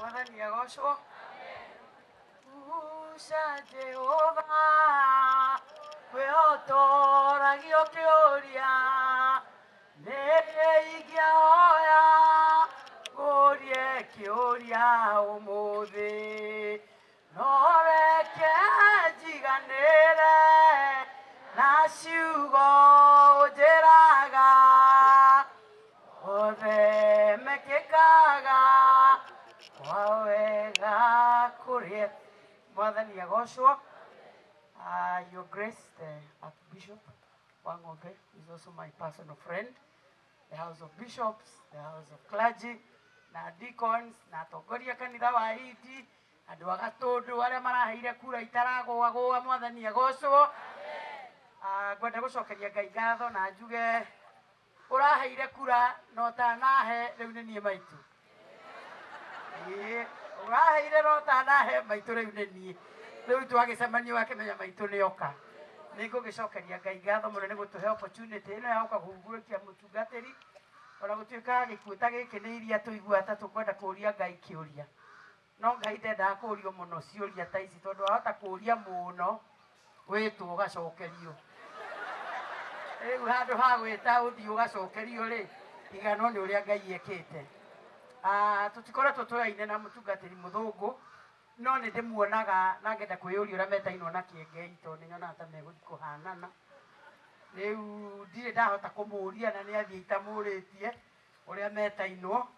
Mwathani agocwo. Guca Jehova kwĩhotoragio kĩũria nĩ ingĩahoya ngũrie kĩũria ũmũthĩ no reke njiganĩre na ciugo ũnjĩraga othe mekĩkaga kwa wega kũrĩ Mwathani agocwo. Your Grace the Archbishop Wang'ombe is also my personal friend, the House of Bishops, the House of Clergy na deacons na atongoria kanitha wa Hindi, andũ a Gatũndũ arĩa maraheire kura itaragũagũa. Mwathani agocwo. Ngwenda gũcokeria Ngai ngatho na njuge ũraheire kura na ũtanahe rĩu nĩ niĩ maitũ. Ĩĩ, ũraheire na ũtanahe maitũ rĩu nĩ niĩ. Rĩu twagĩcemania ũgakĩmenya maitũ nĩ oka. Nĩ ngũgĩcokeria Ngai ngatho mũno nĩ gũtũhe opportunity ĩno ya gũka kũhurũkia mũtungatĩri. Ona gũtuĩka gĩkuũ ta gĩkĩ nĩ iria tũiguaga ta tũkwenda kũria Ngai kĩũria. No Ngai ndendaga kũrio mũno ciũria ta ici tondũ wahota kũria mũno wĩtwo ũgacokerio. Rĩu handũ ha gwĩta ũthiĩ ũgacokerio rĩ, iganwo nĩ ũrĩa Ngai ekĩte. Tũtikoretwo tũyaine na mũtungatĩri mũthũngũ, no nĩ ndĩmuonaga na ngenda kwĩyũria ũrĩa metainwo na Kĩengei tondũ nĩ nyonaga ta megũthiĩ kũhanana. Rĩu ndirĩ ndahota kũmũria na nĩ athiĩ itamũrĩtie ũrĩa metainwo,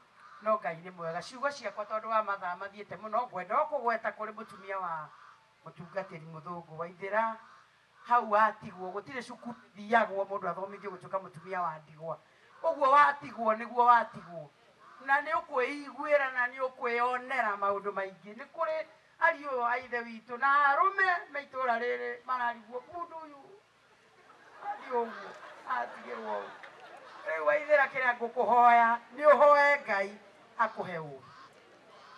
no Ngai nĩ mwega. Ciugo ciakwa tondũ wa mathaa mathiĩte mũno, ngwenda o kũgweta kũrĩ mũtumia wa mũtungatĩri mũthũngũ Waithĩra, hau watigwo, gũtirĩ cukuru ĩthiagwo mũndũ athomithio gũtuĩka mũtumia wa ndigwa. Ũguo watigwo nĩguo watigwo, na nĩ ũkwĩiguĩra na nĩ ũkwĩyonera maũndũ maingĩ. Nĩ kũrĩ ariũ a ithe witũ na arũme me itũra rĩrĩ mararigwo mũndũ ũyũ athiĩ ũguo atigĩrwo ũũ. Rĩu Waithĩra kĩrĩa ngũkũhoya nĩ ũhoe Ngai akũhe ũũgĩ.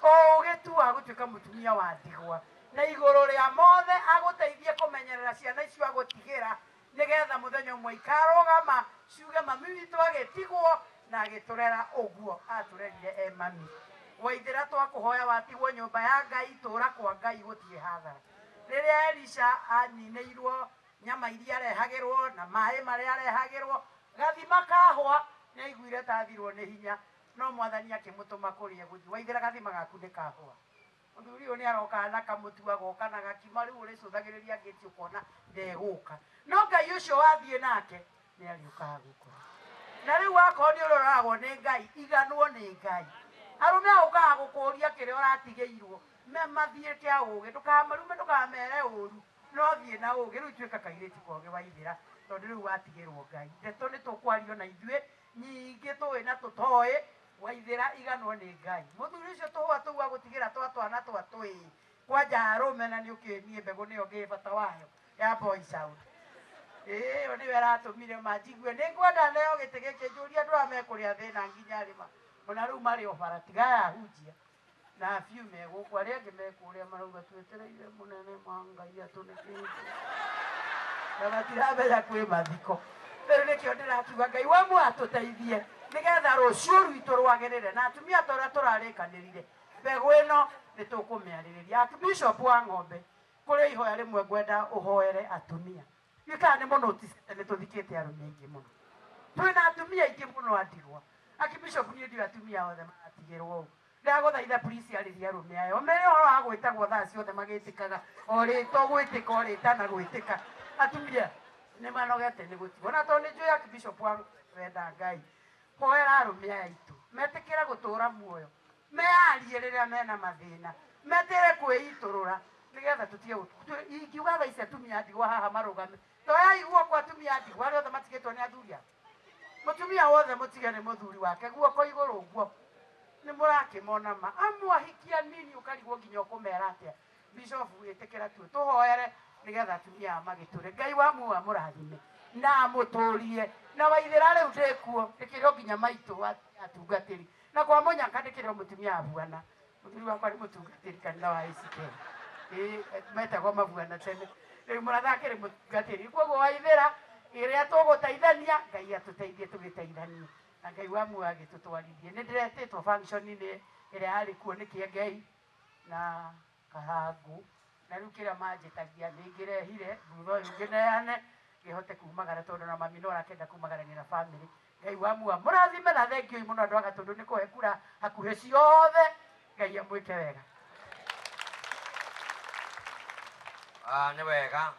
Ũũgĩ tu wa gũtuĩka mũtumia wa ndigwa, na igũrũ rĩa mothe agũteithie kũmenyerera ciana icio agũtigĩra, nĩgetha mũthenya ũmwe ikarũgama ciuge mami witũ agĩtigwo na agĩtũrera ũguo atũrerire e mami. Waithĩra twakũhoya watigwo nyũmba ya Ngai, tũra kwa Ngai gũtirĩ hathara. Rĩrĩa Elisha aninĩirwo nyama iria arehagĩrwo na maĩ marĩa arehagĩrwo, gathima kahwa, nĩ aiguire ta athirwo nĩ hinya, no Mwathani akĩmũtũma kũrĩa egũthiĩ. Waithĩra gathima gaku nĩ kahwa. Mũthuri ũyũ nĩ arokaga na kamũtu agoka na gakima, rĩu ũrĩcũthagĩrĩria ngĩti ũkona ndegũka. No Ngai ũcio wathiĩ nake nĩ arĩũkaga gũkora. Na rĩu akorwo nĩ ũroragwo nĩ Ngai, iganwo nĩ Ngai. Arũme a ũkaga gũkũria kĩrĩa ũratigĩirwo, mathiĩ kĩa ũgĩ, ndũkamarume, ndũkamere ũru, no thiĩ na ũgĩ. Rĩu tuĩka kairĩtu kogĩ Waithĩra, tondũ rĩu watigĩrwo Ngai. Ndeto nĩ tũkwario na ithuĩ nyingĩ tũĩ na tũtoĩ, Waithĩra iganwo nĩ Ngai. Mũthuri ũcio tũhũa tũu agũtigĩra twa twana twa twĩĩ, kwanja arũme na nĩ ũkĩũĩ niĩ mbegũ nĩyo ngĩĩ bata wayo ya boy child. Ĩĩ ĩyo nĩyo ĩratũmire ma njigue nĩ ngwenda neo gĩtĩ gĩkĩ njũrie andũ aya mekũrĩa thĩna nginya rĩ ma. Ona rĩu marĩ o bara tiga aya ahunjia na abiũ me gũkũ, arĩa angĩ me kũrĩa marauga twetereire mũnene ma Ngai atũnĩkĩte na matiramenya kwĩ mathiko. Rĩu nĩkĩo ndĩrakiuga Ngai wa muoyo atũteithie nĩgetha rũciũ rwitũ rwagĩrĩre na atumia ta ũrĩa tũrarĩkanĩrire mbegũ ĩno nĩ tũkũmĩarĩrĩria. Archbishop wa Ng'ombe, kũrĩ ihoya rĩmwe ngwenda ũhoere atumia. Ndiũĩ kana nĩ mũnũticĩte nĩ tũthikĩte arũme aingĩ mũno. Twĩna atumia aingĩ mũno a ndigwa. Archbishop niĩ ndiũĩ atumia othe maratigĩrwo ũũ. Ndagũthaitha please arĩria arũme aya. Ũmere ũhoro wa gwĩtagwo thaa ciothe magĩtĩkaga o rĩtwa gwĩtĩka o rĩtana gwĩtĩka. Atumia nĩ manogete nĩ gũtigwo. Na tondũ nĩ njũĩ Archbishop wa wenda Ngai, hoera arũme aya aitũ metĩkĩre gũtũra muoyo, meyarie rĩrĩa mena mathĩna, metĩre kwĩitũrũra nĩgetha tũtige ingiuga thaa ici atumia a ndigwa haha marũgame, toyai guoko atumia a ndigwa arĩa othe matigĩtwo nĩ athuri ao. Mũtumia wothe mũtige nĩ mũthuri wake guoko igũrũ ũguo nĩ mũrakĩmona ma. Amwe ahiki anini ũkarigwo nginya ũkũmera atĩa. Bishop ĩtĩkĩra tu tũhoere nĩgetha atumia aya magĩtũre. Ngai wa muoyo amũrathime na amũtũrie. Na Waithĩra rĩu ndĩkuo ndĩkĩrĩ o nginya maitũ atungatĩri. Na kwa mũnyaka ndĩkĩrĩ o mũtumia abuana. Mũthuri wakwa nĩ mũtungatĩri kanitha wa ACK. Ĩĩ metagwo mabuana tene. Rĩu mũratha akĩrĩ mũtungatĩri. Koguo Waithĩra ĩrĩa tũgũteithania Ngai atũteithie tũgĩteithanie. Na Ngai wa muoyo agĩtũtwarithie. Nĩ ndĩretĩtwo function-inĩ ĩrĩa yarĩ kuo nĩ Kĩengei na Kahangu, na rĩu kĩrĩa manjĩtagia nĩ ngĩrehire thutha ũyũ ngĩneane ngĩhote kumagara, tondũ na mami no arakĩenda kumagarania na family. Ngai wa muoyo amũrathime na thengiũi mũno andũ a Gatũndũ nĩ kũhe kura hakuhĩ ciothe. Ngai amwĩke wega. Ah, nĩ wega.